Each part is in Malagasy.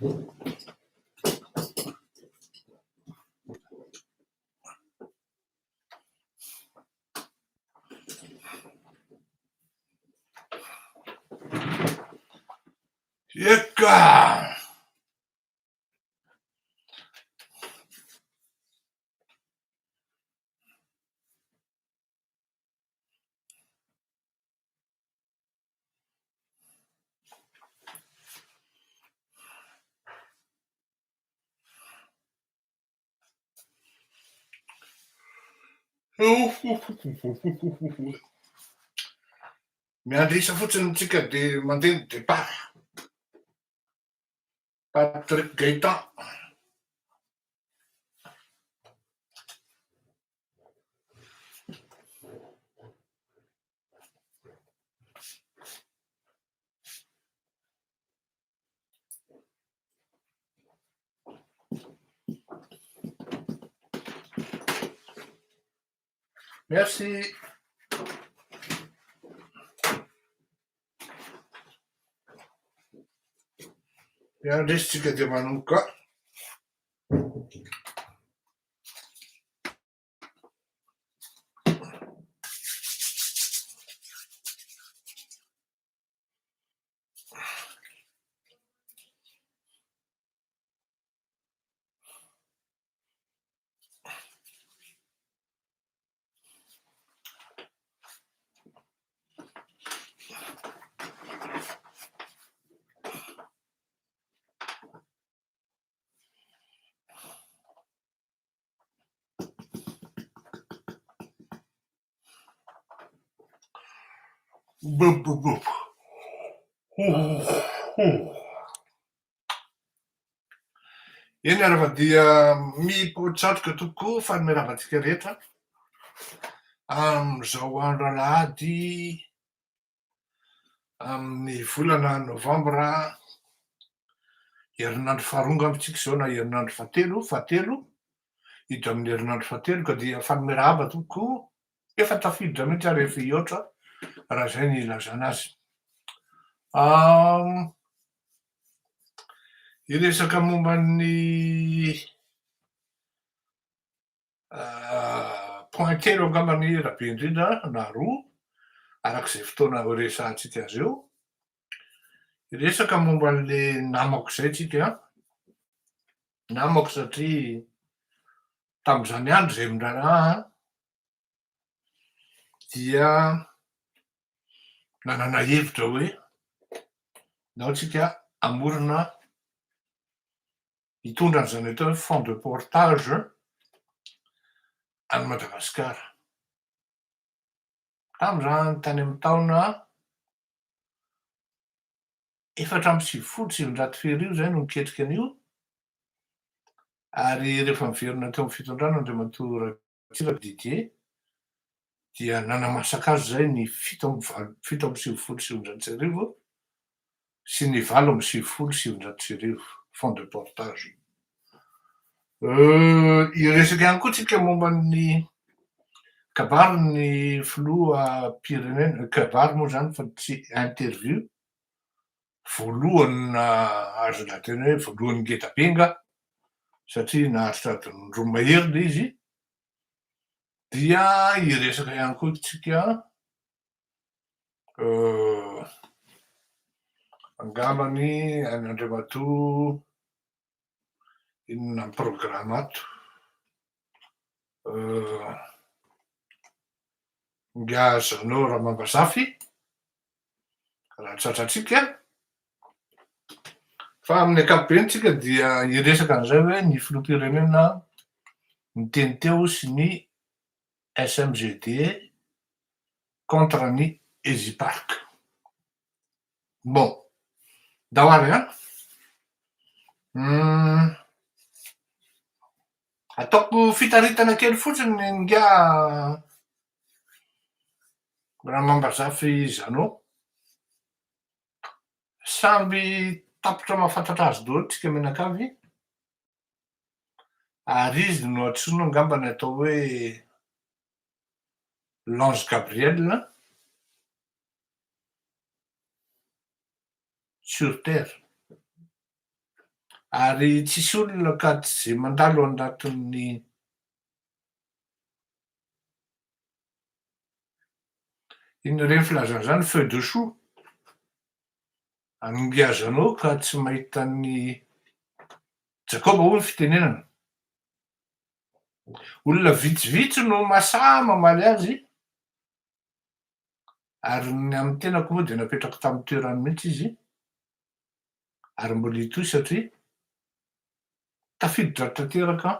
Eka! Miandry isa fotsiny tsika de mandeha ny départ. Patrick Gaëtan. Merci. Miandry isika dia manomboka. Eny ary fa dia mipoa-tsatroka tompoko fa ny miarahaba antsika rehetra amin'izao andro alahady amin'ny volana novambra herinandro faharoa angamba tsika izao na herinandro fahatelo, fahatelo, hiditra amin'ny herinandro fahatelo ka dia faly miarahaba tompoko, efa tafiditra mihitsy ary efa hihoatra raha izay ny ilazana azy. Hiresaka momba ny Point telo angambany raha be indrindra na roa, araka izay fotoana horesahantsika azy eo. Hiresaka momba an'le namako izay tsika an, namako satria tamin'izany andro izay miraharaha dia nanana hevitra hoe ndao tsika hamorona hitondra an'izany atao hoe fonds de portage an'i Madagasikara. Tamin'izany tany amin'ny taona 1994 izay no niketrika an'io, ary rehefa niverina teo amin'ny fitondrana Andriamatoa Ratsiraka Didier dia nanamasaka azy izay ny fito amby valo 1997 sy ny 1998, fonds de portage. Hiresaka ihany koa tsika momba ny kabarin'ny filoham-pirenena, kabary moa izany fa tsy interview, voalohany azo lazaina hoe voalohany ngeda be angaha satria naharitra adiny roa mahery ilay izy, dia hiresaka ihany koa tsika angambany any Andriamatoa inona ny programa ato Ingahy Jeannot Ramambazafy raha tratrantsika fa amin'ny ankapobeny tsika dia hiresaka an'izay hoe ny filoham-pirenena niteny teo sy ny SMGD contre ny Easy Park. Bon, ndao ary an! Ataoko fitaritana kely fotsiny ny ingahy Ramambazafy Jeannot. Samby tapitra mahafantatra azy daholo tsika mianakavy. Ary izy no antsoina angamba ny atao hoe l'ange Gabriel sur terre. Ary tsisy olona ka tsy ze mandalo anatin'ny inona ireny filazana izany, feu de chou, an'Ingahy ka tsy mahita an'i Jakoba hoy ny fitenenana. Olona vitsivitsy no masaha mamaly azy ary ny amin'ny tenako moa dia napetrako tamin'ny toerany mihitsy izy ary mbola hitohy satria tafiditra tanteraka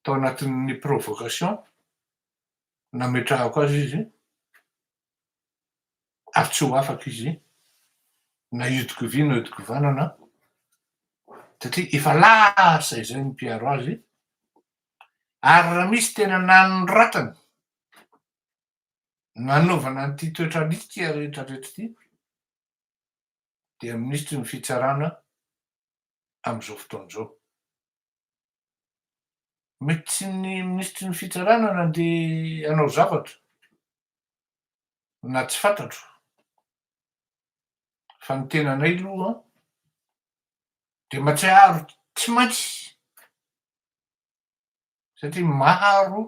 tao anatin'ny provocation nametrahako azy izy ary tsy ho afaka izy na hiodikovia na hiodikovanana satria efa lasa izay ny mpiaro azy ary raha misy tena nanoratany nanaovana an'ity toetra alika rehetra rehetra ity dia minisitry ny fitsarana amin'izao fotoana izao. Mety tsy ny minisitry ny fitsarana nandeha hanao zavatra na tsy fantatro fa ny tenanay aloha dia mahatsiaro tsy maintsy satria maro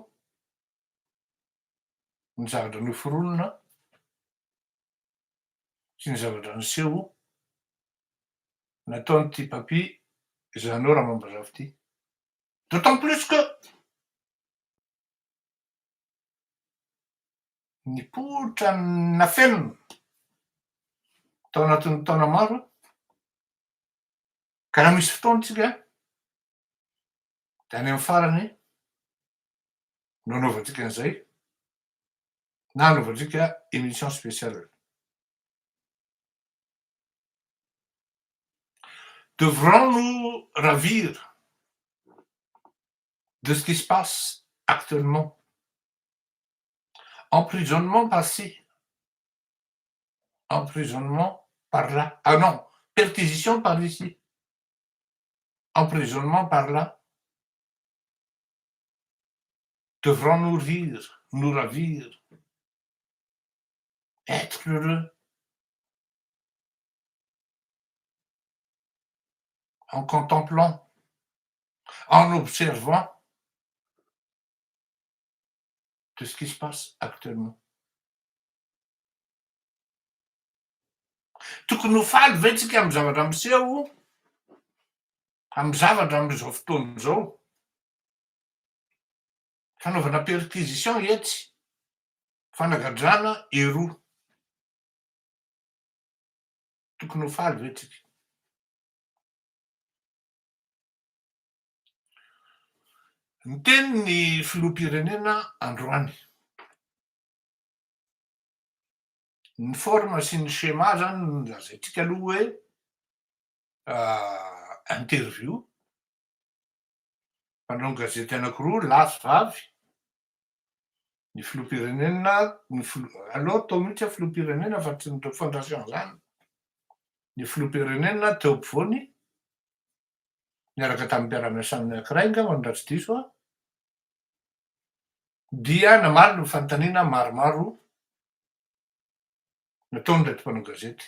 ny zavatra noforonina sy ny zavatra niseho nataon'ity Papy Jeannot Ramambazafy ity. D'autant plus que nipoitra nafenina tao anatin'ny taona maro ka raha misy fotoana tsika de any amin'ny farany no anaovantsika an'izay na anaovantsika émission spéciale. Devrons-nous ravir de ce qui se passe actuellement? Emprisonnement par-ci, emprisonnement par-là. Ah non, perquisition par ici, emprisonnement par-là. Devrons-nous rire, nous ravir, être heureux en contemplant, en observant de ce qui se passe actuellement? Tokony ho faly ve tsika amin'ny zavatra miseho, amin'ny zavatra amin'izao fotoana izao? Fanaovana perquisition etsy, fanagadrana eroa. Tokony ho faly ve tsika? Niteny ny filoham-pirenena androany. Ny forme sy ny schéma zany no lazaintsika aloha hoe interview, mpanao gazety anankiroa lahy sy vavy, ny filoham-pirenena, ny filoha, aleo atao mihitsy hoe filoham-pirenena fa tsy ny fondation zany, ny filoham-pirenena teo ampovoany niaraka tamin'ny mpiara-miasa aminy anankiray angambany raha tsy diso aho, dia namaly ny fanontaniana maromaro nataon'ireto mpanao gazety.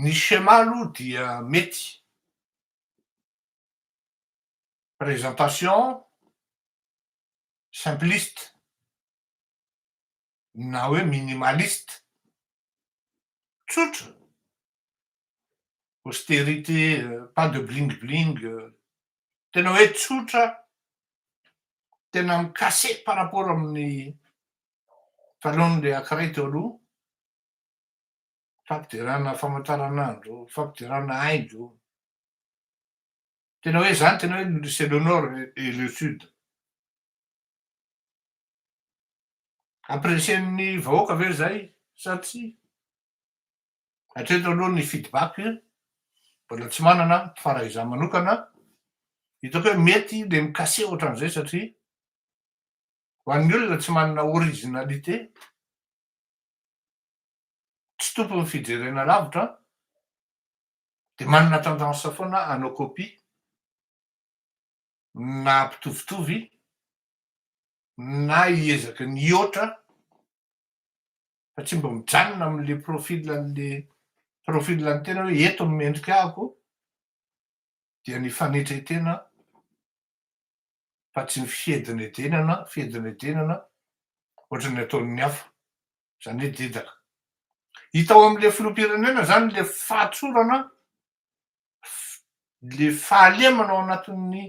Ny schéma aloha dia mety, présentation simpliste na hoe minimaliste, tsotra, austérité, pas de bling bling, tena hoe tsotra, tena mi-casser par rapport amin'ny fanaon'ilay ankiray teo aloha, fampiderana famantaranandro, fampiderana haingo, tena hoe zany tena hoe c'est le nord et le sud. Apprécier-n'ny vahoaka ve zay sa tsia? Hatreto aloha ny feedback mbola tsy manana fa raha izaho manokana hitako hoe mety le mi-casser ohatran'izay satria ho an'ny olona tsy manana originalité, tsy tompon'ny fijerena lavitra dia manana tendance foana hanao copie na hampitovitovy na hiezaka ny hihoatra fa tsy mba mijanona amin'le profil an'le. profil ny tena hoe eto ny mendrika ahako, dia ny fanetren-tena fa tsy ny fiedinedenana, fiedinedenana ohatran'ny ataon'ny hafa, izany hoe dedaka. Hita ao amin'ilay filoham-pirenena izany ilay fahatsorana, le fahalemana ao anatin'ny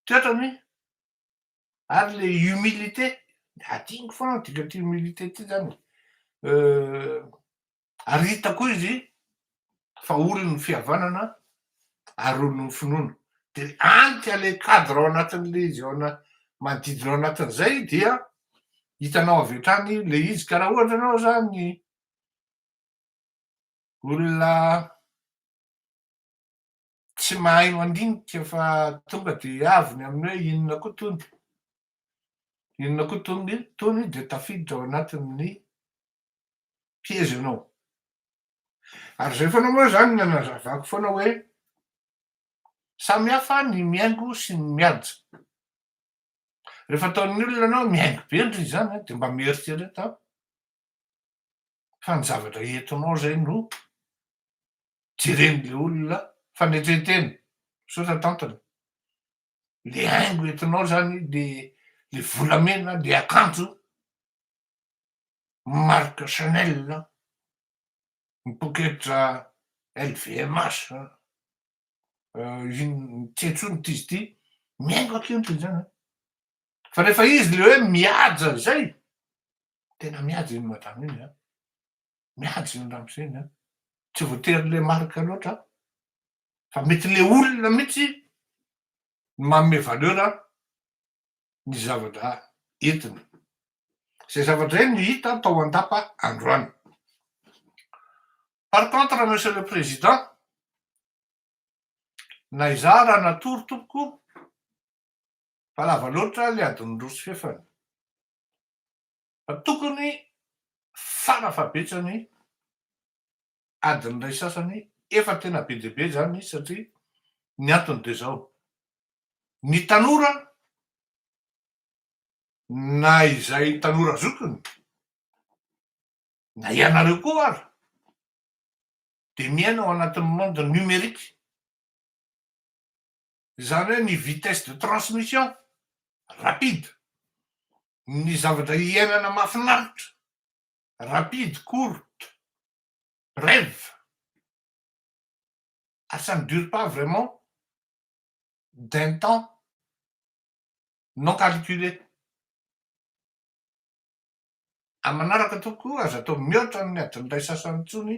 toetrany ary le humilité, adinoko foana ny dikan'ity humilité ity zany e, ary hita koa izy fa olon'ny fihavanana ary olon'ny finoana, de anka le cadre ao anatin'le izy ao ana- manodidina ao anatin'izay dia hitanao avy hatrany le izy, ka raha ohatra ianao zany olona tsy mahay mandinika fa tonga dia avy ny amin'ny hoe inona koa tony, inona koa tony, tony dia tafiditra ao anatin'ny piège ianao. Ary izay foana moa izany no nanazavako foana hoe samy hafa ny mihaingo sy ny mihaja. Rehefa ataon'ny olona ianao mihaingo be ndry izany dia mba mieritrereta fa ny zavatra entinao izay no jeren'le olona fanetren-tena, misaotra tantana, le haingo entinao zany, le le volamena, le akanjo marque Chanel, ny poketra LVMH, ino tsy hay intsony ity izy ity, mihaingo akia ndry zany an, fa rehefa izy le hoe mihaja zay, tena mihaja iny madama iny an, mihaja iny ramose iny an, tsy voatery le marque loatra fa mety le olona mihitsy no manome valeur ny zavatra entiny, zay zavatra zay no hita tao an-dapa androany. Par contre monsieur le président, na izaho raha natory tompoko fa lava loatra le adiny roa sy fefany, fa tokony farafahabetsany adiny iray sasany efa tena be dia be zany satria ny antony de zao, ny tanora na izay tanora zokiny na ianareo koa ary de miaina ao anatin'ny monde numérique, izany hoe ny vitesse de transmission rapide, ny zavatra iainana mahafinaritra rapide, courte, brève, ary ça ne dure pas vraiment d'un temps non calculé. Amin'ny manaraka tompoko aza atao mihoatra ny adiny iray sasany intsony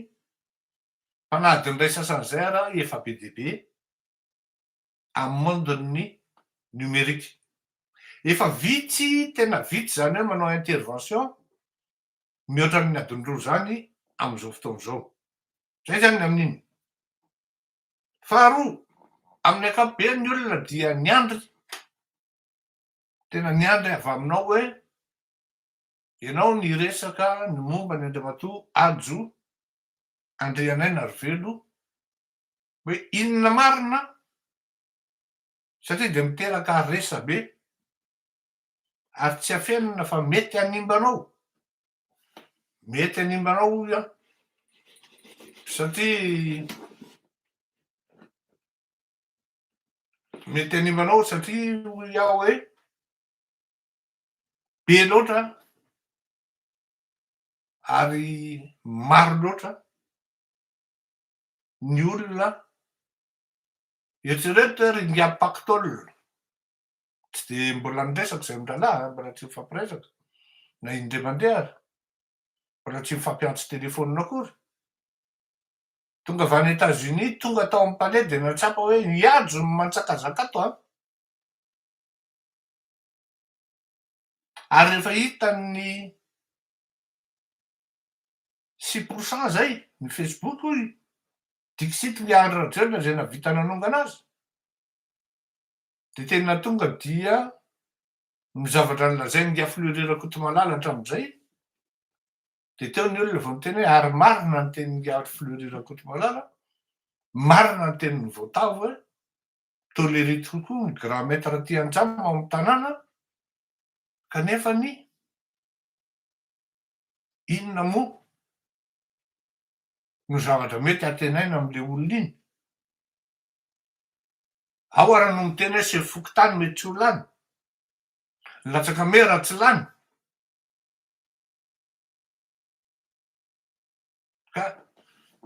fa na adiny iray sasany izay ara efa be dia be amin'ny monde-n'ny numérique. Efa vitsy tena vitsy izany hoe manao intervention mihoatra ny adiny roa izany amin'izao fotoana izao. Izay izany ny amin'iny. Faharoa, amin'ny ankapobeny ny olona dia niandry, tena niandry avy aminao hoe ianao niresaka ny momba ny Andriamatoa Hajo Andrianainarivelo hoe inona marina satria dia miteraka resabe ary tsy afenina fa mety hanimba anao, mety hanimba anao hoy aho satria mety hanimba anao satria hoy aho hoe be loatra ary maro loatra ny olona eritrereto hoe ry ingahy pactole tsy dia mbola niresaka izay amin-drahalahy an, mbola tsy nifampiresaka na indray mandeha ary, mbola tsy nifampiantso telefaonina akory. Tonga avy any Etats-Unis, tonga tao amin'ny palais dia nahatsapa hoe i Hajo no mantsakazaka ato an! Ary rehefa hitan'ny six pour cent zay ny Facebook hoy Dixit ny Andry Rajoelina izay nahavita nanongana azy dia tena tonga dia ny zavatra nolazain'i Ingahy Fleury Rakotomalala hatramin'izay dia teo ny olona vao niteny hoe ary marina ny tenin'Ingahy Fleury Rakotomalala, marina ny tenin'ny voatavo hoe toléré tokoa ny grand maître aty an-trano ao amin'ny tanàna kanefa ny inona moa? No zavatra mety antenaina amin'le olona iny? Ao ara no miteny hoe sefo fokontany mety tsy ho lany, ny latsaka mera tsy lany. Ka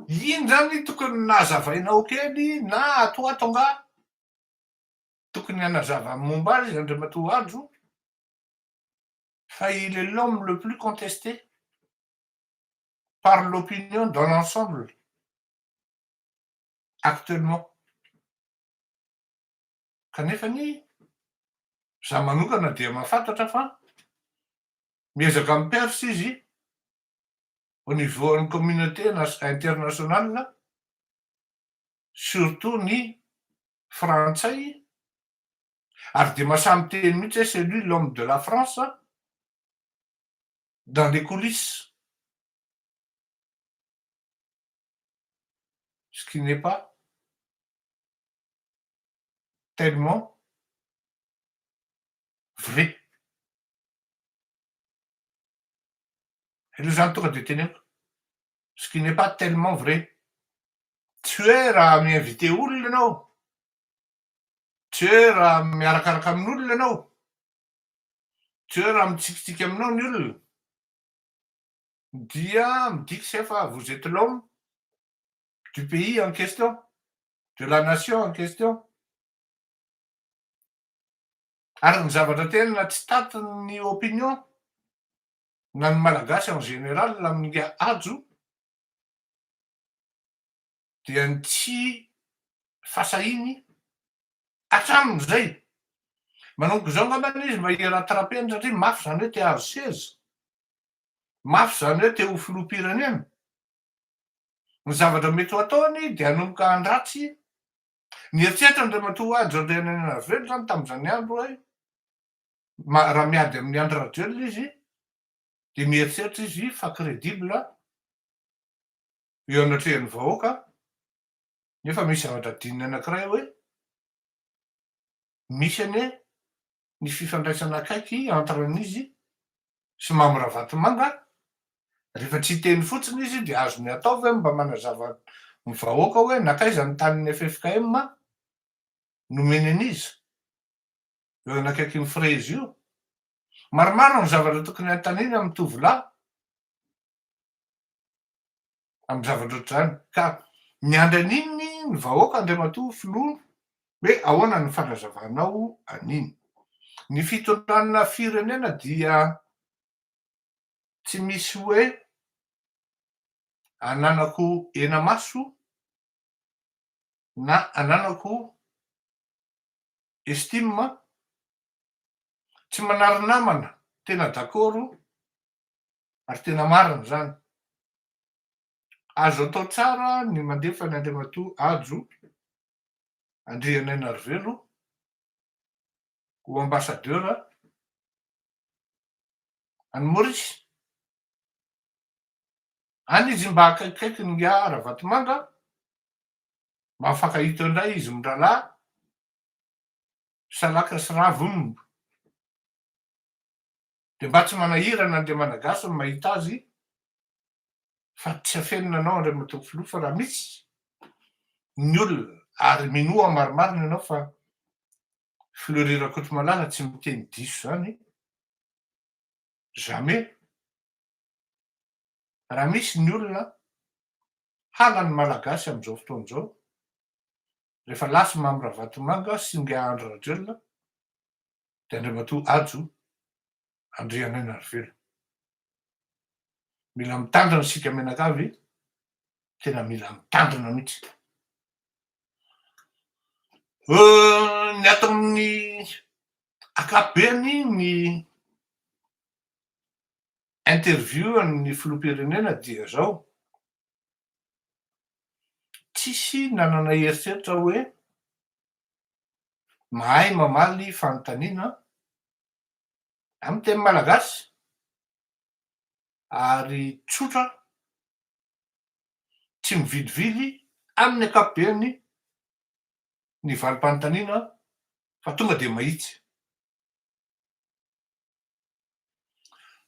iny zany tokony nazavainao kely na ato ho ato angaha tokony hanazava ny momba azy Andriamatoa Hajo fa il est l'homme le plus contesté par l'opinion dans l'ensemble actuellement. Kanefany za manokana dia mahafantatra fa miezaka mi-perce izy au niveau an'ny communauté internationale surtout ny frantsay ary dia mahasahy miteny mihitsy hoe c'est lui l'homme de la France dans les coulisses. Ce qui n'est pas tellement vrai. Aloha zany tonga de teneniko. Ce qui n'est pas tellement vrai. Tsy hoe raha mi-invité olona ianao, tsy hoe raha miarakaraka amin'olona ianao, tsy hoe raha mitsikitsiky aminao ny olona, dia midika zay fa vous êtes l'homme du pays en question, de la nation en question. Ary ny zavatra tena tsy tatin'ny opinion na ny malagasy en général amin'ny Hajo dia ny tsy fasahiny hatramin'izay. Manomboka izao angambany izy mba hi-rattraper-ny satria mafy zany hoe te hahazo seza, mafy zany hoe te ho filoham-pirenena. Ny zavatra mety ho ataony dia hanomboka handratsy ny eritreritra Andriamatoa Hajo Andrianainarivelo zany tamin'izany andro hoe raha miady amin'ny Andry Rajoelina izy dia mieritreritra izy fa crédible eo anatrehan'ny vahoaka nefa misy zavatra adinony anankiray hoe misy anie ny fifandraisana akaiky entre an'izy sy Mamy Ravatomanga, rehefa tsy hiteny fotsiny izy dia azony atao ve mba manazava ny vahoaka hoe nankaiza ny tanin'ny FFKM nomeny an'iza eo anakaikin'ny Frezy io? Maromaro ny zavatra tokony hanontaniana amin'ny tovolahy amin'ny zavatra ohatr'izany ka miandry an'iny ny vahoaka Andriamatoa Filoha hoe ahoana ny fanazavanao an'iny. Ny fitondrana firenena dia tsy misy hoe ananako hena-maso na ananako estime, tsy manary namana, tena d'accord ary tena marina izany. Azo atao tsara ny mandefa an'i Andriamatoa Hajo Andrianainarivelo ho ambassadeur any Maurice. Any izy mba akaikikaiky ny ingahy Ravatomanga, mba mifankahita eo indray izy mirahalahy, Salaka sy Ravomb. Dia mba tsy manahirana an'ilay Malagasy ny mahita azy fa tsy afenina anao Andriamatoa Filoha fa raha misy ny olona ary minoa marimarina ianao fa Fleury Rakotomalala tsy miteny diso izany jamais raha misy ny olona halan'ny Malagasy amin'izao fotoana izao rehefa lasa Mamy Ravatomanga sy Ingahy Andry Rajoelina dia Andriamatoa Hajo Andrianainarivelo. Mila mitandrina isika mianakavy, tena mila mitandrina mihitsy. Ny ato amin'ny ankapobeny ny interview an'ny filoham-pirenena dia zao, tsisy nanana eritreritra hoe mahay mamaly fanontaniana amin'ny teny malagasy ary tsotra, tsy mivilivily amin'ny ankapobeny ny valim-panontaniana fa tonga dia mahitsy.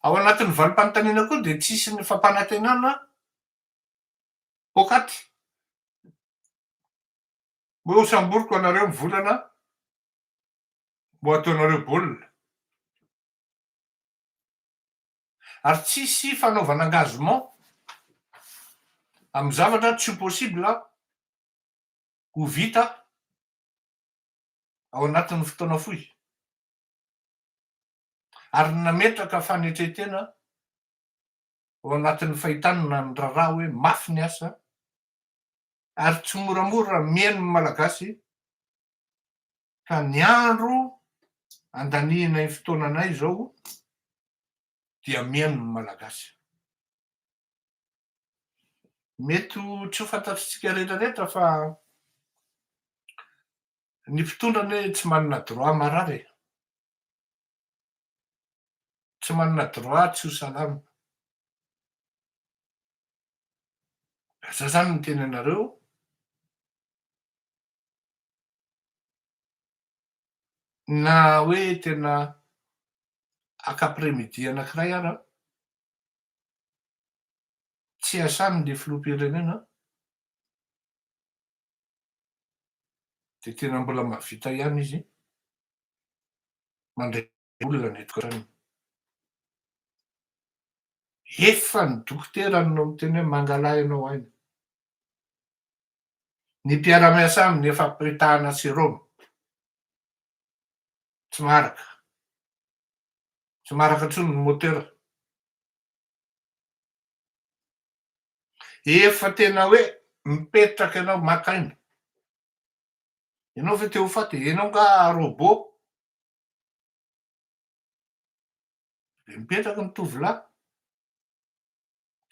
Ao anatin'ny valim-panontaniana koa dia tsisy ny fampanantenana. Poakaty. Mba ho samboriko anareo ny volana mbo ataonareo baolina. Ary tsisy fanaovana engagement amin'ny zavatra tsy ho possible ho vita ao anatin'ny fotoana fohy. Ary nametraka fanetren-tena ao anatin'ny fahitana ny raharaha hoe mafy ny asa ary tsy moramora mihaino ny Malagasy ka ny andro andanianay fotoananay izao dia mihaino ny Malagasy. Mety ho tsy ho fantatritsika rehetrarehetra fa ny mpitondra anie tsy manana droit marary e. Tsy manana droit tsy ho salama. Za zany miteny anareo, na hoe tena haka après midi anankiray ara, tsy asany le filoham-pirenena, dia tena mbola mahavita ihany izy mandray olona ny tokantranony. Efa ny dokotera no miteny hoe mangalà ianao aina. Ny mpiara-miasa aminy efa apetahana sérum. Tsy maharaka. Tsy maharaka intsony ny moteur. Efa tena hoe mipetraka ianao maka aina. Ianao ve te ho faty? Ianao nga robot? Dia mipetraka ny tovolahy.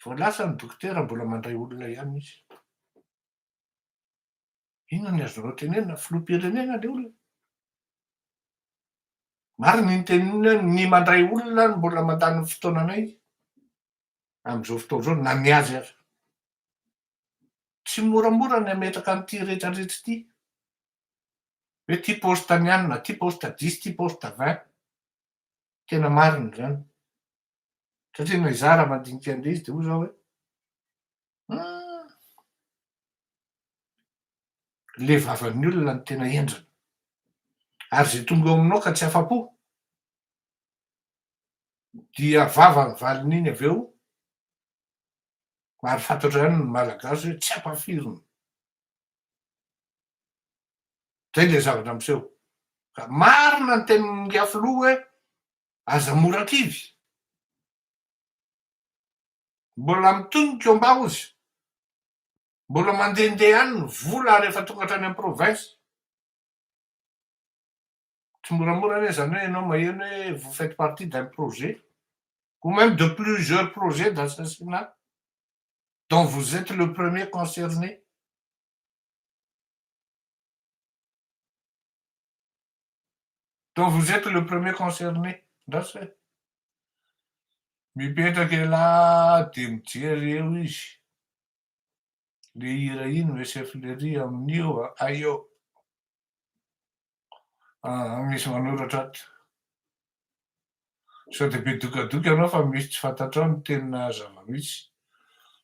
Vao lasa ny dokotera mbola mandray olona ihany izy. Inona ny azonao tenenina? Filoham-pirenena ilay olona. Marina iny teny iny hoe ny mandray olona no mbola mandany ny fotoananay amin'izao fotoana izao na ny azy aza. Tsy moramora ny hametraka an'ity rehetrarehetra ity. Hoe ty poste ny anona, ty poste dix, ty poste vingt. Tena marina izany. Satria na izaho raha mandinika an'ilay izy dia hoy zaho hoe hum, le vavan'ny olona no tena henjana. Ary izay tonga eo aminao ka tsy afa-po dia vava ny valin'iny avy eo ary fantatro ihany ny Malagasy hoe tsy ampafirina. Zay le zavatra miseho. Ka marina ny tenin'ingahy filoha hoe aza mora kivy. Mbola mitohy ny combat hozy. Mbola mandehandeha any ny vola ary efa tonga hatrany amin'ny province. Tsy moramora anie zany hoe ianao maheno hoe vous faites partie d'un projet ou même de plusieurs projets d'assassinat dont vous êtes le premier concerné. Dont vous êtes le premier concerné. Ndraso e. Mipetraka elah de mijery eo izy. Le hira iny SF Lery amin'io a. Aio. Aa misy manoratra ato. Sao dia be dokadoka ianao fa misy tsy fantatrao ny tena zava-misy.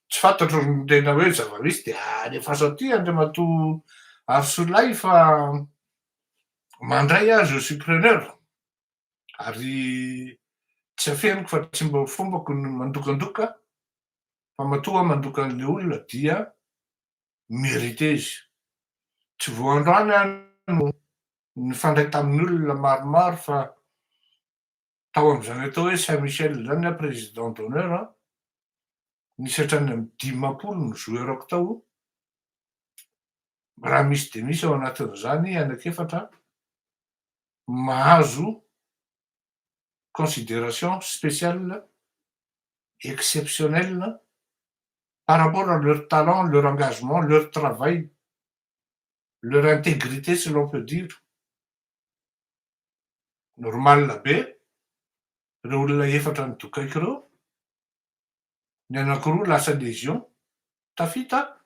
Tsy fantatro ny tena hoe zava-misy dia alefaso aty Andriamatoa Arsolahy fa mandray aho je suis preneur. Ary tsy afeniko fa tsy mba fombako ny mandokandoka fa matoa aho mandoka an'ilay olona dia mérité izy. Tsy vao androany aho no nifandray tamin'ny olona maromaro fa tao amin'izany atao hoe Saint Michel izany aho président d'honneur an, nisy hatrany amin'ny 50 ny joueur-ko tao, raha misy dia misy ao anatin'izany anankiefatra mahazo considération spéciale, exceptionnelle par rapport à leur talent, leur engagement, leur travail, leur intégrité si l'on peut dire. Normal be ireo olona efatra nodokaiko ireo, ny anankiroa lasa légion, tafita,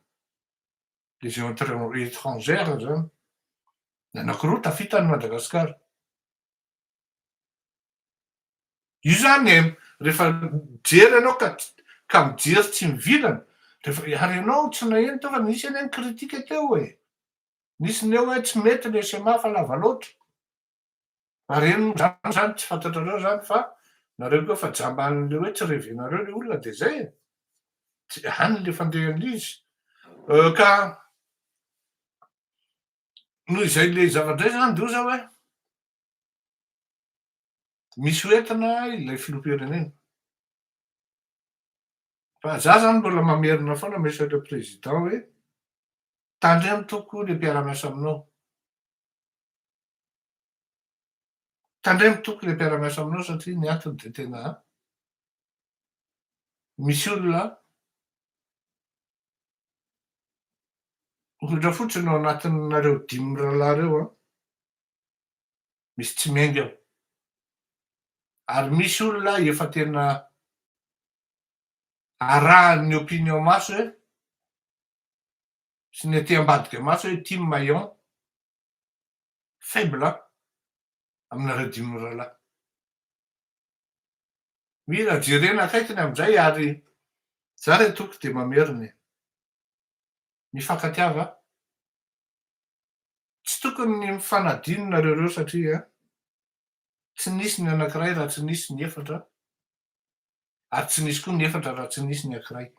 légion étrangère zany, ny anankiroa tafita any Madagasikara. Io zany e, rehefa mijery ianao ka ka mijery tsy mivilana, Rehefa, ary ianao tsy naheno teo fa nisy anie ny critique teo e! Nisy ny eo hoe tsy mety le schéma fa lava loatra. Ary eny moa zany zany tsy fantatrareo zany fa nareo koa efa jamban'le hoe tsy revenareo le olona de zay e! Tsy any le fandehan'le izy. Ka noho izay le zavatra izay zany de hoy za hoe misy hoentina ilay filoham-pirenena. Fa za zany mbola mamerina foana Monsieur le Président hoe tandremo tompoko le mpiara-miasa aminao. Tandremo tompoko le mpiara-miasa aminao satria ny antony de tena misy olona ohatra fotsiny ao anatinareo dimy mirahalahy reo an, misy tsy miainga ao. Ary misy olona efa tena arahan'ny opinion maso hoe sy ny aty ambadika maso hoe ity maillon faible aminareo dimy mirahalahy. Mila jerena akaiky ny amin'izay ary za re tompoko dia mamerina e. Mifankatiava. Tsy tokony ny mifanadino nareo reo satria tsy nisy ny anakiray raha tsy nisy ny efatra ary tsy nisy koa ny efatra raha tsy nisy ny akiray.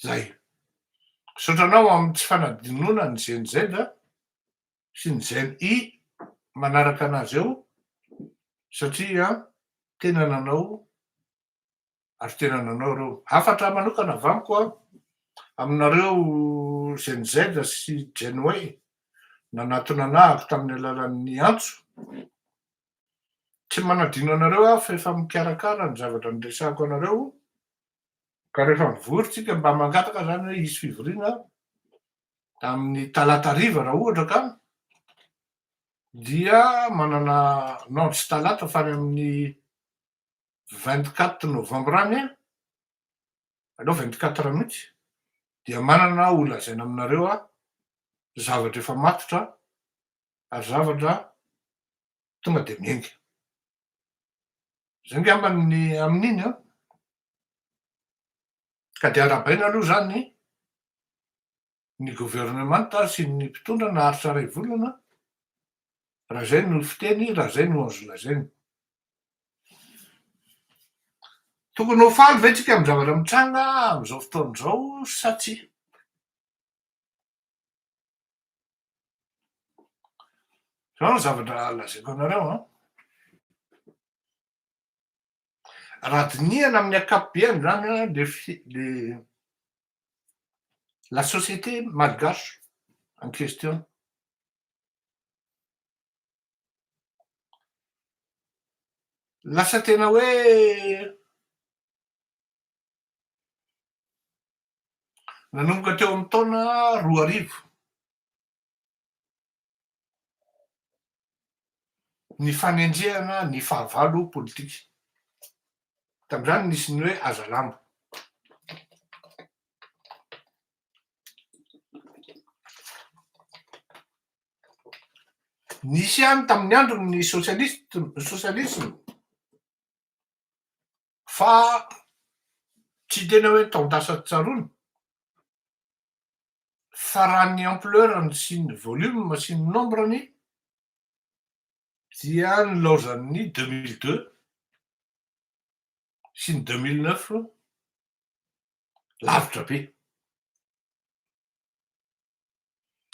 Zay. Misaotra anao amin'ny tsy fanadinoana ny Gen Z sy ny Gen Y manaraka anazy eo satria tena nanao ary tena nanao ireo. Hafatra manokana avy amiko aminareo Gen Z sy Gen Y nanatona anahako tamin'ny alalan'ny antso. Tsy manadino anareo aho fa efa mikarakara ny zavatra niresahako anareo ka rehefa mivory tsika mba mangataka zany hoe hisy fivoriana amin'ny talata hariva raha ohatra ka dia manana non tsy talata fa any amin'ny 24 novembre any aleo 24 mihitsy dia manana ho lazaina aminareo aho zavatra efa matotra ary zavatra tonga dia miainga. Zay angamba ny amin'iny an. Ka dia arahabaina aloha izany ny governemanta sy ny mpitondra naharitra iray volana, raha izay no fiteny, raha izay no azo lazaina. Tokony ho faly ve tsika amin'ny zavatra mitranga amin'izao fotoana izao sa tsia? Zao ny zavatra lazaiko anareo an. Raha dinihana amin'ny ankapobeany zany an, le fi- le la société malgache en question. Lasa tena hoe Nanomboka teo amin'ny taona 2000 ny fanenjehana ny fahavalo politika. Tamin'izany nisy ny hoe hazalambo. Nisy ihany tamin'ny androny ny sosialiste, sosialisma. Fa tsy tena hoe taon-dasa tsy tsaroana, fa raha ny ampleur-ny sy ny volume sy ny nombre-ny dia nilaozan'ny 2002 sy ny 2009 lavitra be.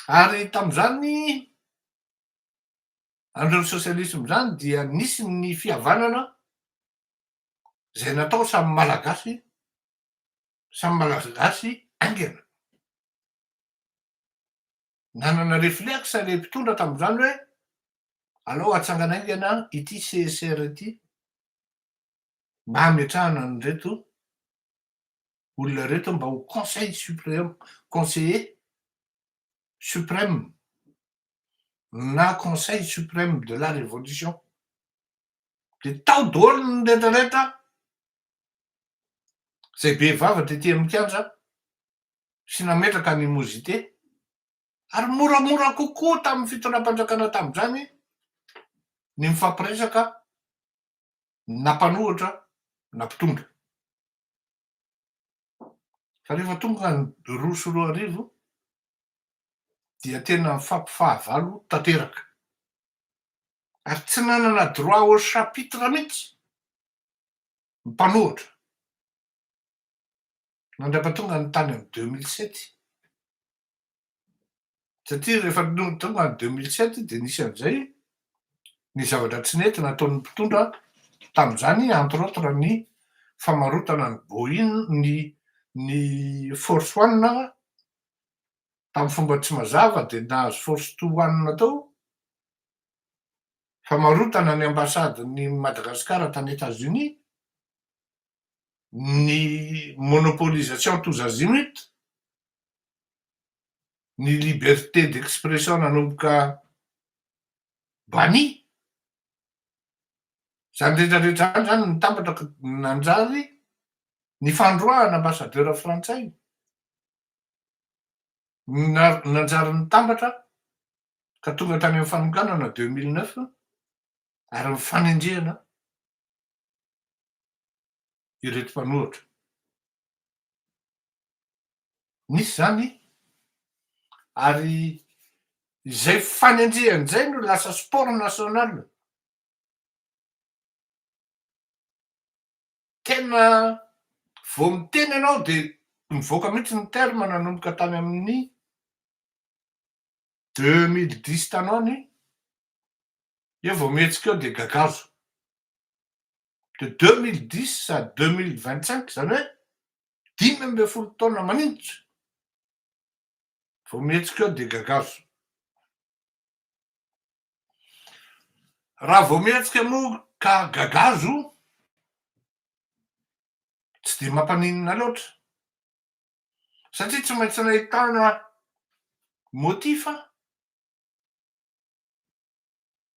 Ary tamin'izany andron'ny sosialisma izany dia nisy ny fihavanana izay natao samy Malagasy, samy Malagasy haingana. Nanana reflexe ilay mpitondra tamin'izany hoe alao hatsangana haingana ity CSR ity mba hametrahana an'ireto olona ireto mba ho conseil suprême, conseiller suprême na conseil suprême de la révolution. Dia tao daholo ny rehetra rehetra izay be vava tety amin'ny kianja sy nametraka animosité ary moramora kokoa tamin'ny fitondram-panjakana tamin'izany ny mifampiresaka na mpanohitra. Na mpitondra. Fa rehefa tonga ny 2002 dia tena mifampifahavalo tanteraka. Ary tsy nanana droit au chapitre mihitsy ny mpanohitra. Nandrapatonga ny tany amin'ny 2007. Satria rehefa tonga ny 2007 dia nisy an'izay ny zavatra tsy nety nataon'ny mpitondra tamin'izany, entre autres ny famarotana ny Boeing, ny ny Force One tamin'ny fomba tsy mazava dia nahazo Force Two One tao, famarotana ny ambasadin'i Madagasikara tany Etats-Unis, ny monopolisation tous azimuts, ny liberté d'expression nanomboka banni, zany rehetra rehetra zany zany nitambatra ka nanjary ny fandroahana ambassadeur frantsay, nanjary nitambatra ka tonga tany amin'ny fanokanana 2009 ary ny fanenjehana ireto mpanohitra. Nisy izany ary izay fanenjehana izay no lasa sport national. Tena vao miteny ianao dia mivoaka mihitsy ny terme nanomboka tany amin'ny 2010 tany ho any, eo vao mihetsika eo dia gagazo. De 2010 à 2025, izany hoe 15 taona manintotra, vao mihetsika eo dia gagazo. Raha vao mihetsika moa ka gagazo, tsy dia mampaninona loatra, satria tsy maintsy nahitana motif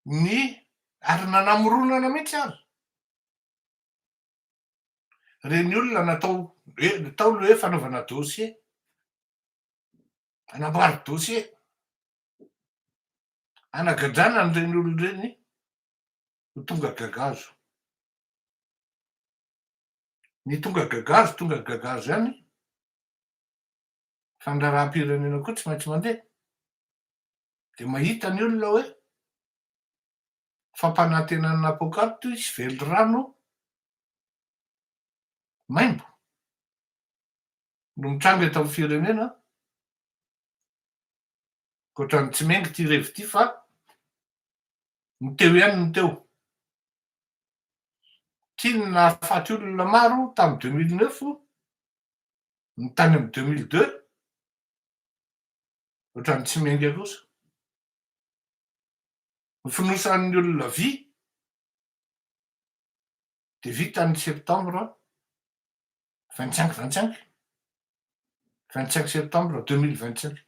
ny ary nanamoronana mihitsy ary reny olona natao hoe natao le hoe fanaovana dossier, anamboary dossier, anagadrana an'ireny olona ireny ho tonga gagazo. Ny tonga gagazo tonga gagazo ihany fa ny raharaham-pirenena koa tsy maintsy mandeha. Dia mahita ny olona hoe fampanantenana poakaty sy velirano maimbo no mitranga eto amin'ny firenena, ohatran'ny tsy menga ity revy ity fa ny teo ihany no teo. Ity no nahafaty olona maro tamin'ny 2009, ny tany amin'ny 2002, ohatran'ny tsy miainga kosa. Ny fonosan'ny olona vy dia vita ny septembre 25 25, 25 septembre 2025.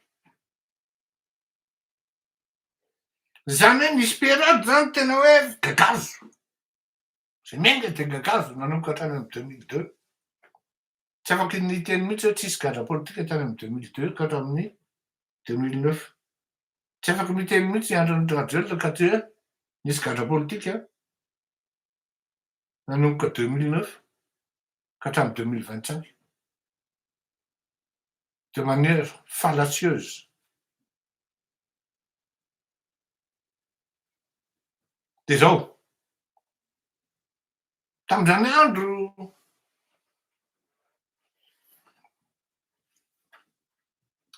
Izany hoe nisy période zany tena hoe gagazo. Izay miainga dia gagazo nanomboka hatrany amin'ny 2002. Tsy afaky ny hiteny mihitsy hoe tsisy gadra politika tany amin'ny 2002 ka hatramin'ny 2009. Tsy afaky miteny mihitsy i Andry Rajoelina ka tsy hoe nisy gadra politika nanomboka 2009 ka hatramin'ny 2025. De manière fallacieuse. Dia izao, tamin'izany andro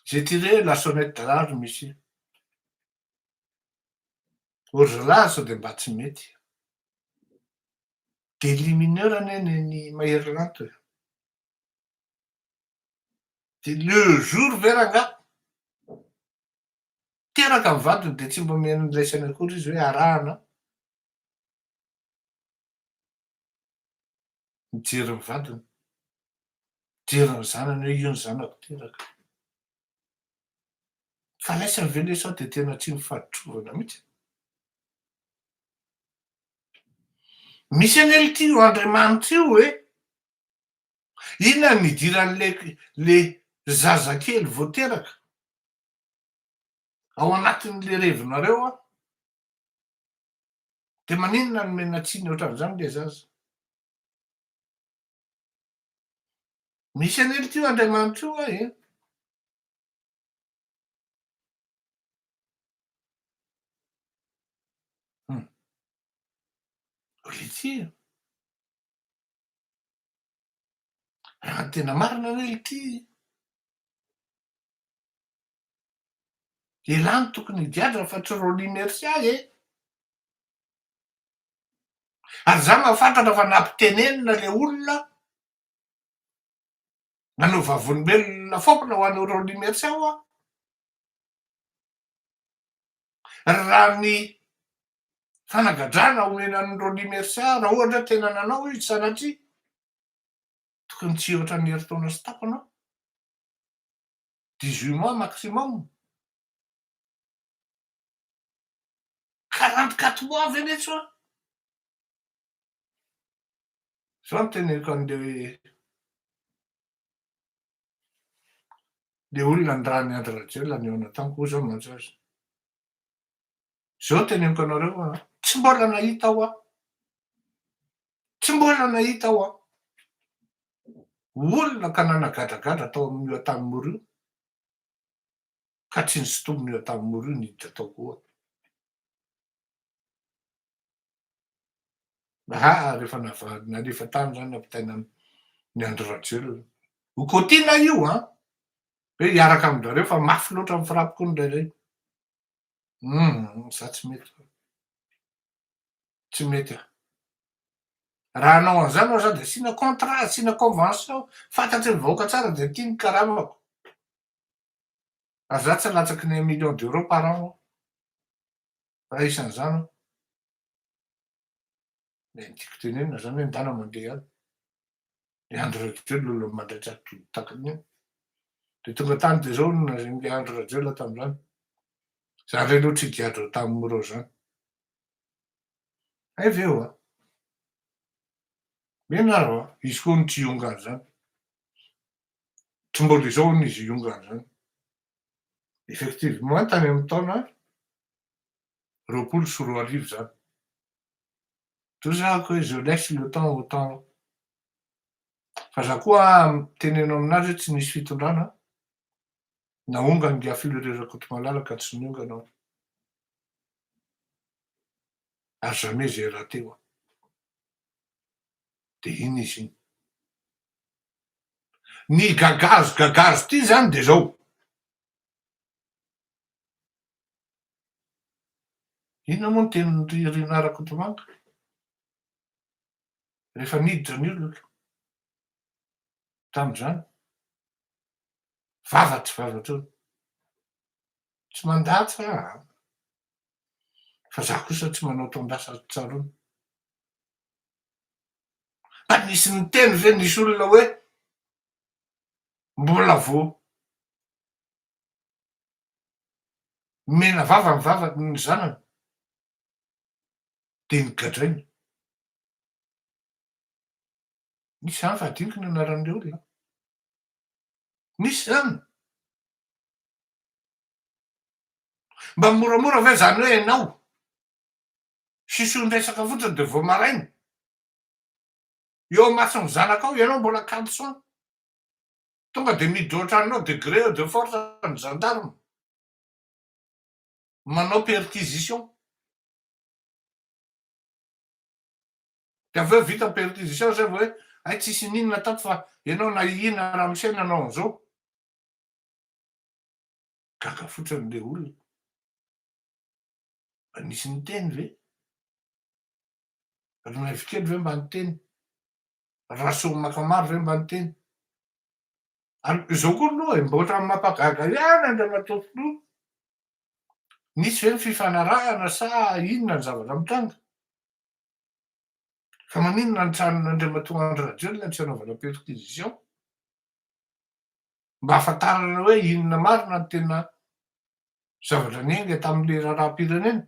j'ai tiré la sonnette d'alarme ici. O ry zalahy sao dia mba tsy mety. Délit mineur anie ny an'i Mahery Lanto e. Dia le jour ve rangahy teraka ny vadiny dia tsy mba omeny ny laisany akory izy hoe arahana mijery ny vadiny, mijery ny zanany hoe io ny zanako teraka. Fa laisany ve le sao dia tena tsy mifaditrovana mihitsy? Misy anie ity io Andriamanitra io e! Inona no idiran'le le zazakely vao teraka ao anatin'le revinareo an? De maninona no omena tsiny ohatran'izany le zaza? Misy an'ily ity io Andriamanitra io hoa e. Hum. Ry Raha ny tena marina anie ity elah no tokony higadra fa tsy Rolly Mercia e! Ary za mahafantatra fa nampitenenina le olona nanao vavolombelona foana ho an'i Rolly Mercia hoa. Raha ny fanagadrana omena an'i Rolly Mercia raha ohatra hoe tena nanao izy sanatria, tokony tsy hihoatra ny herintaona sy tapany aho, 18 mois maximum. 44 mois ve letsy hoa? Zao no teneniko an'le le olona nirahan'i Andry Rajoelina nihaona tamiko hoy zao mantsy azy. Zao teneniko anareo hoa, tsy mbola nahita aho a! Tsy mbola nahita aho a! Olona ka nanagadragadra tao amin'io Antanimora io, ka tsy nisintomina io Antanimora io niditra tao koa. Aa rehefa nalefa tany zany nampitaina ny Andry Rajoelina. Ho kotiana io an! Hoe hiaraka amin-drareo fa mafy loatra ny frappe koa indraindray. Hum, za tsy mety. Tsy mety aho. Raha hanao an'izany aho za dia asiana contrat, asiana convention, fantatry ny vahoaka tsara dia ity ny karamako. Ary za tsy latsaky ny un million d'euros par an aho. Raha isan'izany aho. Dia ny tiako tenenina zany hoe ndana mandeha any. I Andry Rajoelina olona mandray tsatoby tahaka an'io. Dia tonga tany dia izao no nolazain'i Andry Rajoelina tamin'izany. Za indray aloha tsy higadra ao Antanimora ao izany. Hay ve oa? Mino aho oa, izy koa hono tsy hionga an'izany. Tsy mbola izao hono izy hionga an'izany. Effectivement tany amin'ny taona 2020 izany. Toa za ko hoe je laisse le temps au temps. Fa za koa teneno aminazy hoe tsy nisy fitondrana nahongany ingahy Fleury Rakotomalala ka tsy niongana aho. Ary jamais j'ai raté aho. De iny izy iny. Ny gagazo gagazo ty zany de zao. Inona moa ny tenin'i Rinah Rakotomanga rehefa niditra ny olona tamin'izany? Vava tsy vava intsony. Tsy mandatsa aho an! Fa za kosa tsy manao taon-dasa tsaroana. Fa nisy niteny ve nisy olona hoe mbola vao Mena vava ny vava ny zanany dia nogadrainy. Nisy izany fa adinoko ny anaran'ilay olona. Nisy izany. Mba moramora ve izany hoe ianao sision-dresaka fotsiny dia vao maraina eo imason'ny zanakao ianao mbola caleçon. Tonga dia miditra ao an-tranonao de gré de force ny gendarme manao perquisition. Dia avy eo vita ny perquisition zay vao hoe hay tsisy n'inona tato fa ianao nahihina ramose nanao an'izao. Gaga fotsiny le olona. Mba nisy niteny ve? Ry Kely ve mba niteny? Rasoamakamaro ve mba niteny? Ary izao koa aloha e, mba ohatran'ny mampagaga ihany Andriamatoa Filoha. Nisy ve ny fifanarahana sa inona ny zavatra mitranga? Fa maninona ny tranon'Andriamatoa Andry Rajoelina no tsy anaovana perquisition? Mba hahafantarana hoe inona marina ny tena zavatra niainga tamin'ilay raharaham-pirenena?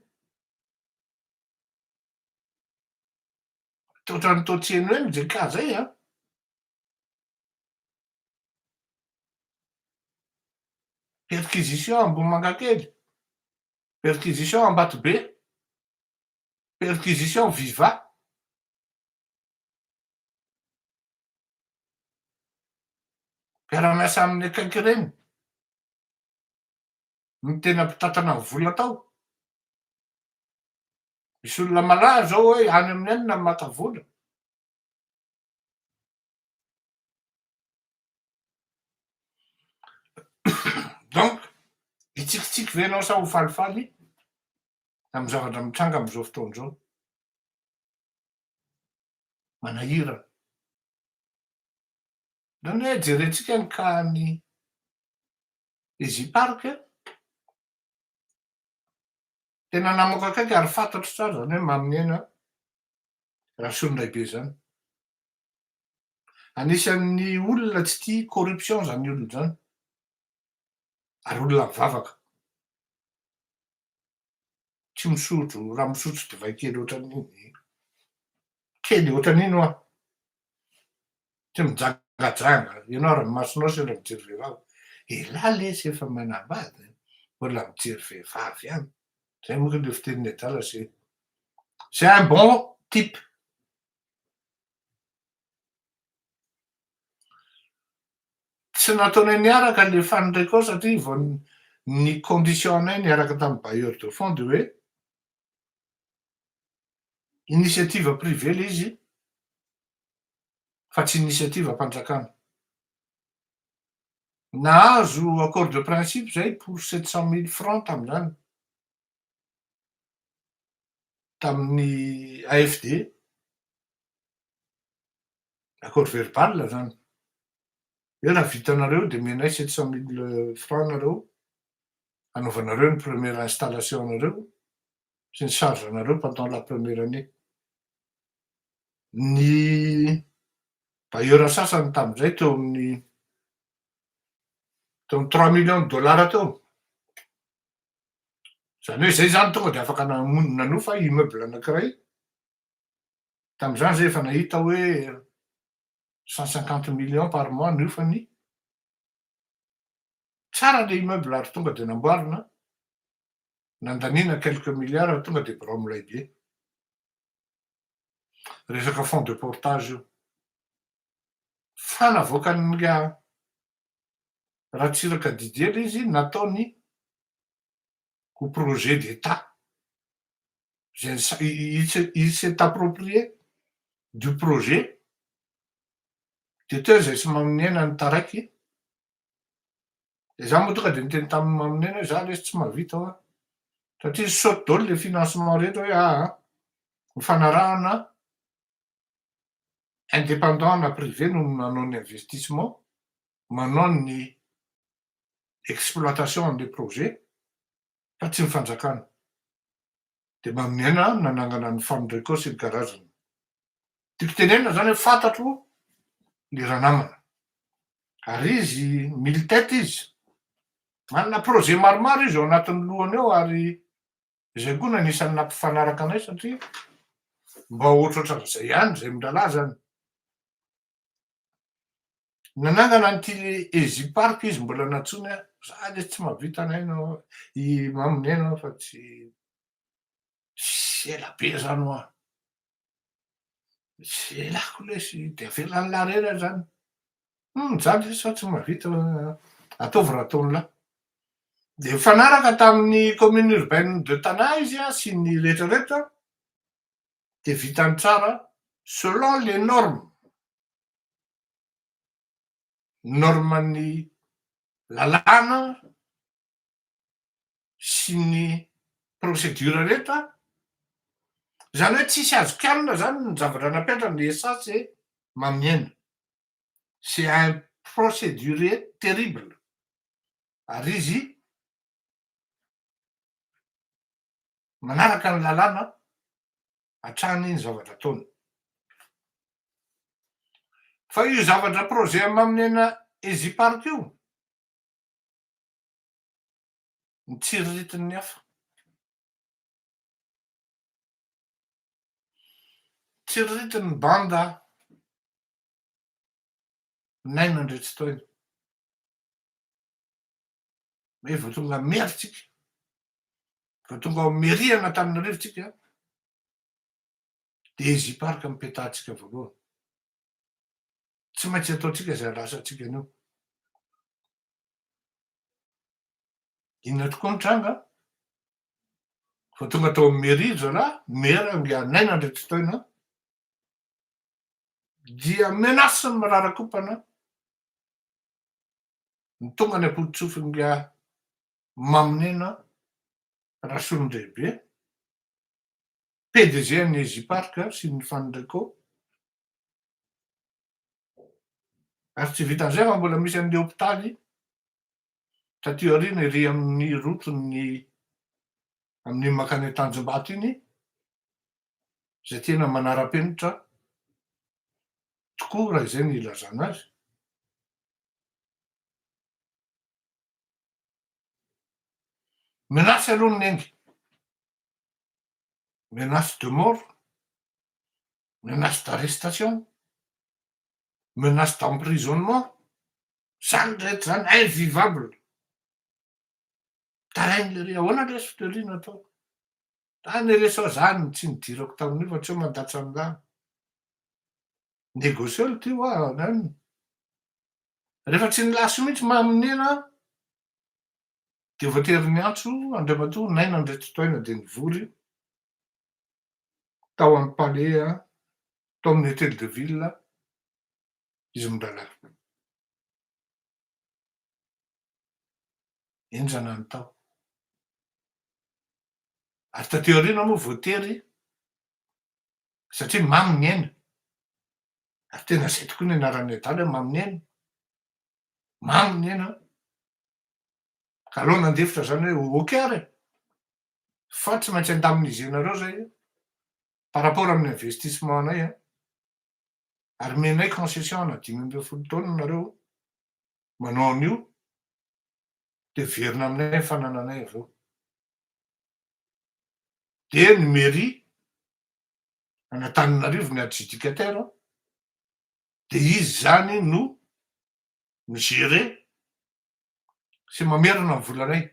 Ohatran'ny toa tsy henoheno izay cas izay an! Perquisition Ambohimangakely, perquisition Ambatobe, perquisition Viva. Mpiara-miasa aminy akaiky ireny no tena mpitantana ny vola tao. Misy olona malaza zao hoe any amin'ny any na maka vola. Donc, hitsikitsiky ve ianao sa ho falifaly amin'ny zavatra mitranga amin'izao fotoana izao? Manahirana. Zany hoe jerentsika ny cas-n'ny Easy Park, tena namako akaiky ary fantatro tsara zany hoe Maminiaina Rasolondraibe zany. Anisan'ny olona tsy tia corruption zany olona zany, ary olona mivavaka. Tsy misotro, raha misotro divay kely ohatran'iny, kely ohatran'iny hoa, tsy mijangajanga, ianao ary ny masonao sendra mijery vehivavy, elah lesy efa manambady, mbola mijery vehivavy ihany, zay moa le fitenin'ny adala, c'est c'est un bon type. Tsy nataonay niaraka le fandraiko satria vao ny condition anay niaraka tamin'ny bailleur de fonds de hoe initiative privée le izy fa tsy initiative ampanjakana. Nahazo accord de principe zay pour 700 000 francs tamin'izany tamin'ny AFD, accord verbal zany hoe raha vitanareo de omenay 700 000 francs nareo anaovanareo ny première installation anareo sy ny charge anareo pendant la première année. Ny bailleur sasany tam'izay teo amin'ny 3 millions de dollars teo. Zany hoe zay zany tonga de afaka nanofa immeuble anakiray tam'izany zay efa nahita hoe 150 millions par mois ny hofany. Tsara le immeuble ary tonga de namboarina, nandaniana quelques milliards, tonga de birao milay be. Resaka fonds de portage io fa navoakany Ratsiraka Didier le izy nataony ho projet d'état zay il s'est approprié du projet de teo zay tsy Maminiaina ny taraiky. De za moa tonga de niteny tamin'ny Maminiaina hoe za lesy tsy mahavita hoa satria saute daholo le financement rehetra hoe ny fanarahana indépendant na privé no manao ny investissement, manao ny exploitation an'le projet fa tsy ny fanjakana. De Maminiaina nanangana ny Fandraiko sy ny karazany. Tiako tenenina zany hoe fantatro le raha namana ary izy mille tête, izy manana projet maromaro izy ao anatin'ny lohany ao ary zay koa no anisan'ny nampifanaraka anay satria mba ohatrohatran'izay ihany zay mirahalahy zany. Nanangana an'ity Easy Park izy mbola nantsony a za le tsy mahavita anay i Maminiaina fa tsy sy ela be zany hoa, tsy elako lesy de avelan'ny lahy rery aho zany. Mijaly izy sa tsy mahavita, ataovy raha ataony lahy. De mifanaraka tamin'ny commune urbaine de Tana izy a sy ny rehetrarehetra de vitany tsara selon les normes, norme-ny lalàna sy ny procédure rehetra zany hoe tsisy azo kianina zany ny zavatra napetrany et ça, c'est Maminiaina, c'est un procédurier terrible ary izy manaraka ny lalàna hatrany ny zavatra ataony. Fa io zavatra projet Maminiaina Easy Park io ny tsiriritin'ny hafa, tsiriritin'ny banda Naina Andriatsitohaina hoe vao tonga maire tsika, vao tonga ao mairie an'Antananarivo tsika de Easy Park mipetahantsika voalohany, tsy maintsy ataotsika zay lasa atsika an'io. Inona tokoa ny tranga? Vao tonga tao amin'ny mairie ry zalahy, maire angaha Naina Andriantsitohaina, dia menace ny mirarakompana ny tonga any am-pototsofin'ingahy Maminena Rasolondraibe, PDG an'ny Ezipark sy ny Fanreco, ary tsy vitan'izay fa mbola misy an'ilay hopitaly taty aoriana ery amin'ny route-n'ny amin'iny mankany Tanjombato iny, izay tena manara-penitra tokoa raha izay no ilazana azy. Menace aloha ny nengy. Menace de mort, menace d'arrestation, menace d'emprisonnement, zany rehetra zany invivable. Taraigny lery, ahoana lesy fitoriana atao? Tany re sao zany tsy nidirako tamin'io fa tsy hoe mandatsa an'lany. Négocier aloha ty hoa nan. Rehefa tsy nilasy mihitsy maminena dia voatery niantso Andriamatoa Naina Andriantsitohaina dia nivory tao amin'ny palais tao amin'ny hotel de ville izy mirahalahy. Henjana ny tao. Ary taty aoriana moa voatery satria mamy ny aina. Ary tena izay tokoa ny anaran'ny adala hoe mamy ny aina. Mamy ny aina. Ka aleo nandefitra zany hoe ok ary e. Fa tsy maintsy indemniser-nareo zay par rapport amin'ny investissement anay an. Ary omenay concession ana 15 taona nareo manao an'io dia miverina aminay ny fanananay avy eo. Dia ny mairie an'Antananarivo ny adjudicataire dia izy zany no mi-gérer sy mamerina ny volanay.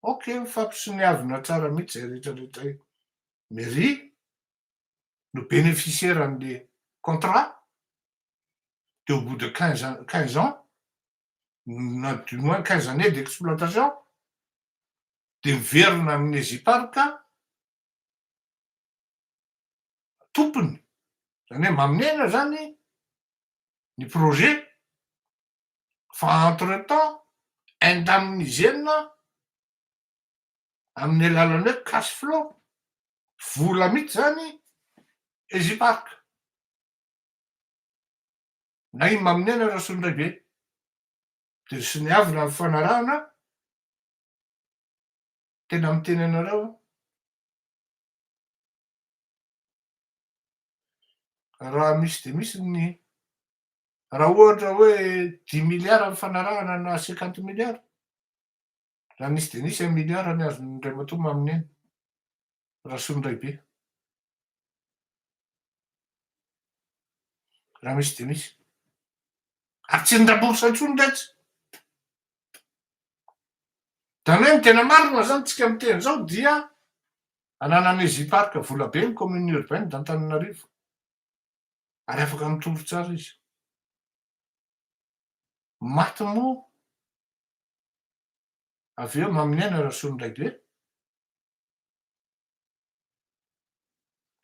Ok, mifampisoniavina tsara mihitsy zay rehetra rehetra io. Mairie no bénéficiaire an'le contrat dia au bout de 15 15 ans na du moins 15 années d'exploitation dia miverina amin'ny Ezipark tompony, zany hoe maminena zany ny projet fa entre temps indemniser-na amin'ny alalan'ny hoe cash flow, vola mihitsy zany Ezipark na i Maminena Rasolondraibe dia soniavina ny fanarahana. Tena miteny anareo aho. Raha misy dia misy ny raha ohatra hoe dix milliards ny fanarahana na cinquante milliards, raha nisy dia nisy un milliard ny azon'ny Andriamatoa Maminena Rasolondraibe. Raha misy dia misy. Ary tsy ni-rembourse intsony retsy. Zany hoe ny tena marina zany tsika miteny zao dia ananan'i Ezipark vola be ny commune urbaine d'Antananarivo ary afaka mitory tsara izy. Maty moa avy eo Maminiaina Rasolondraibe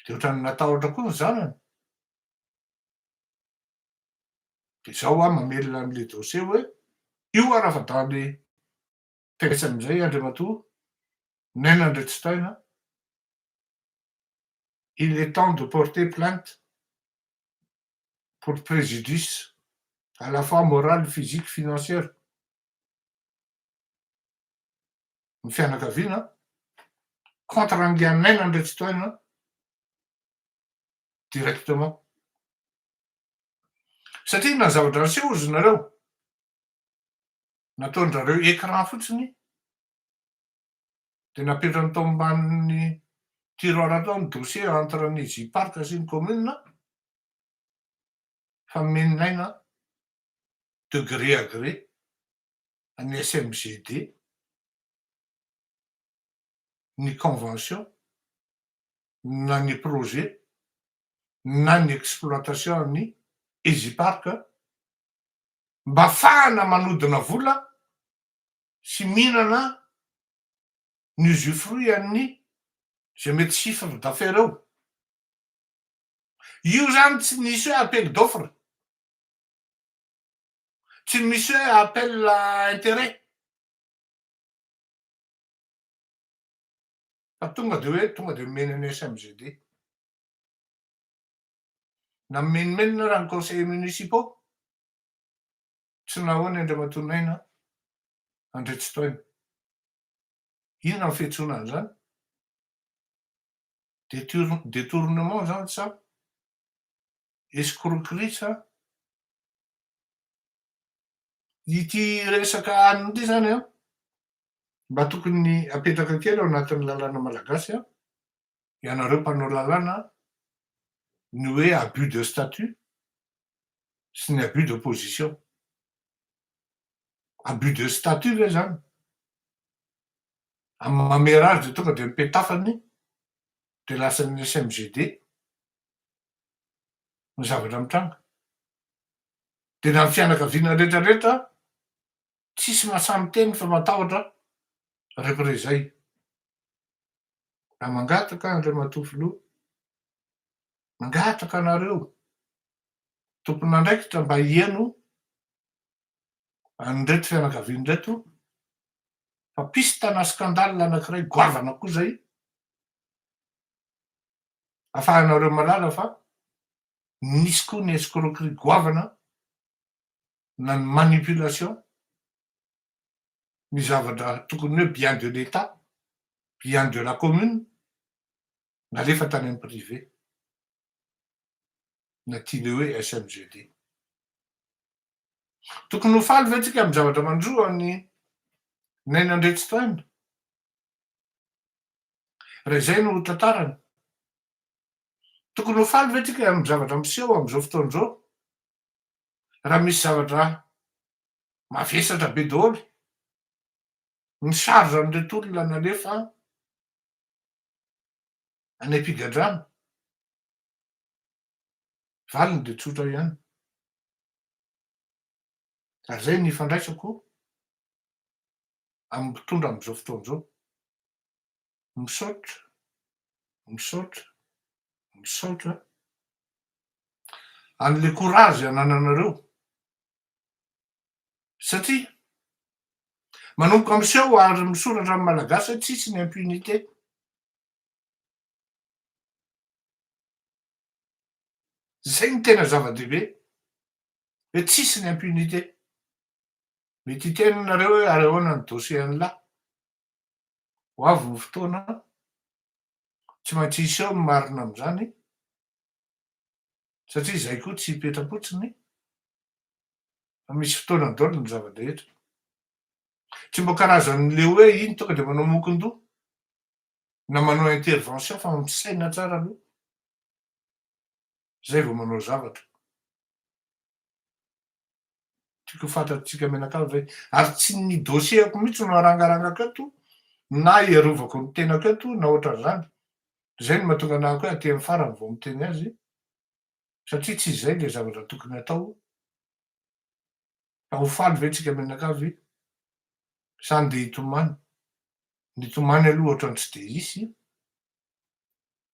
dia ohatran'ny natahotra koa ny zanany. Dia izao aho mamelona an'ilay dossier hoe io ary raha fa dans les treize amin'izay Andriamatoa Naina Andriantsitohaina, il est temps de porter plainte pour préjudice à la fois moral, physique, financière ny fianakaviana contre an'ingahy Naina Andriantsitohaina directement. Satria inona ny zavatra niseho hozy nareo? Nataon-drareo écran fotsiny dia napetrany tao ambanin'ny tiroir tao ny dossier entre ny J-Parc sy ny commune fa nomen'aina de gré à gré an'ny SMGD ny convention na ny projet na ny exploitation ny Ezipark mba afahana manodina vola. sy mihinana ny usufruit an'ny zay mety chiffre d'affaires eo. Io zany tsy nisy hoe appel d'offre, tsy misy hoe appel à intérêt, fa tonga de hoe tonga de omeny an'ny SMGD. Na mimenomenona raha ny conseillers municipaux, tsy nahoany Andriamatoa Naina Andriantsitohaina. Inona ny fiantsoana an'izany? Détournement zany sa escroquerie sa? Ity resaka anona ity zany an, mba tokony apetraka kely ao anatin'ny lalàna malagasy an, ianareo mpanao lalàna, ny hoe abus de statut sy ny abus de position. Abus de statut ve zany? Amin'ny mamera azy de tonga de mipetafany de lasan'ny SMGD ny zavatra mitranga. De na ny fianakaviana retraretra tsisy mahasahy miteny fa matahotra représailles. Raha mangataka Andriamatoa Filoha, mangataka anareo tompon'andraikitra mba hihaino an'ireto fianakaviana ireto fa piste na scandale anankiray goavana koa zay afahanareo malala fa nisy koa ny escroquerie goavana na ny manipulation ny zavatra tokony hoe bien de l'Etat, bien de la commune nalefa tany amin'ny privé na tiany hoe SMGD. Tokony ho faly ve tsika amin'ny zavatra manjo an'i Naina Andriantsitohaina? Raha izay no tantarany. Tokony ho faly ve tsika amin'ny zavatra miseho amin'izao fotoana izao? Raha misy zavatra mavesatra be daholo ny charge an'ireto olona nalefa any am-pigadrana. Valiny dia tsotra ihany. Ary izay no ifandraisako amin'ny mpitondra amin'izao fotoana izao. Misaotra, misaotra, misaotra an'ilay courage anananareo satria manomboka miseho ary misoratra amin'ny Malagasy hoe tsisy ny impunité. Zay no tena zava-dehibe hoe tsisy ny impunité. Mety hiteny nareo hoe ary ahoana ny dossier an'lah? Ho avy ny fotoana tsy maintsy hiseho ny marina amin'izany satria izay koa tsy hipetra-potsiny fa misy fotoana daholo ny zava-drehetra. Tsy mba karazan'le hoe iny tonga dia manao mokon-doha na manao intervention fa misaina tsara aloha zay vao manao zavatra. Tiako ho fantatsika mianakavy ve? Ary tsy ny dossier-ko mihitsy no arangarangako eto na iarovako ny tenako eto na ohatran'izany. Izay no mahatonga anah koa hoe aty amin'ny farany vao miteny azy satria tsy izay ilay zavatra tokony hatao. Fa ho faly ve tsika mianakavy sa andeha hitomany? Ny tomany aloha ohatran'ny tsy dia hisy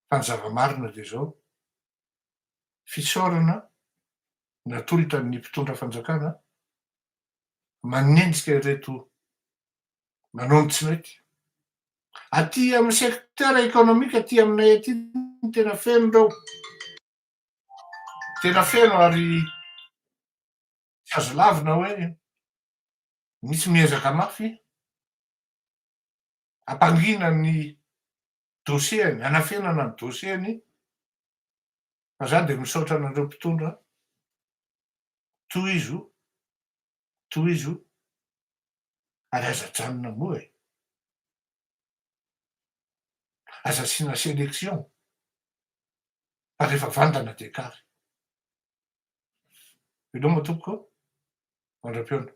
fa ny zava-marina dia izao, fisaorana natolotra ny mpitondra fanjakana manenjika ireto manao ny tsy mety. Aty amin'ny secteur économique aty aminay aty no tena feno ireo. Tena feno ary tsy azo lavina hoe misy miezaka mafy hampangina ny dossier-ny, hanafenana ny dossier-ny fa za dia misaotra anareo mpitondra, tohizo, tohizo ary aza ajanona moa e! Aza asiana sélection fa rehefa vandana dia kary. Veloma tompoko, mandra-pihaona.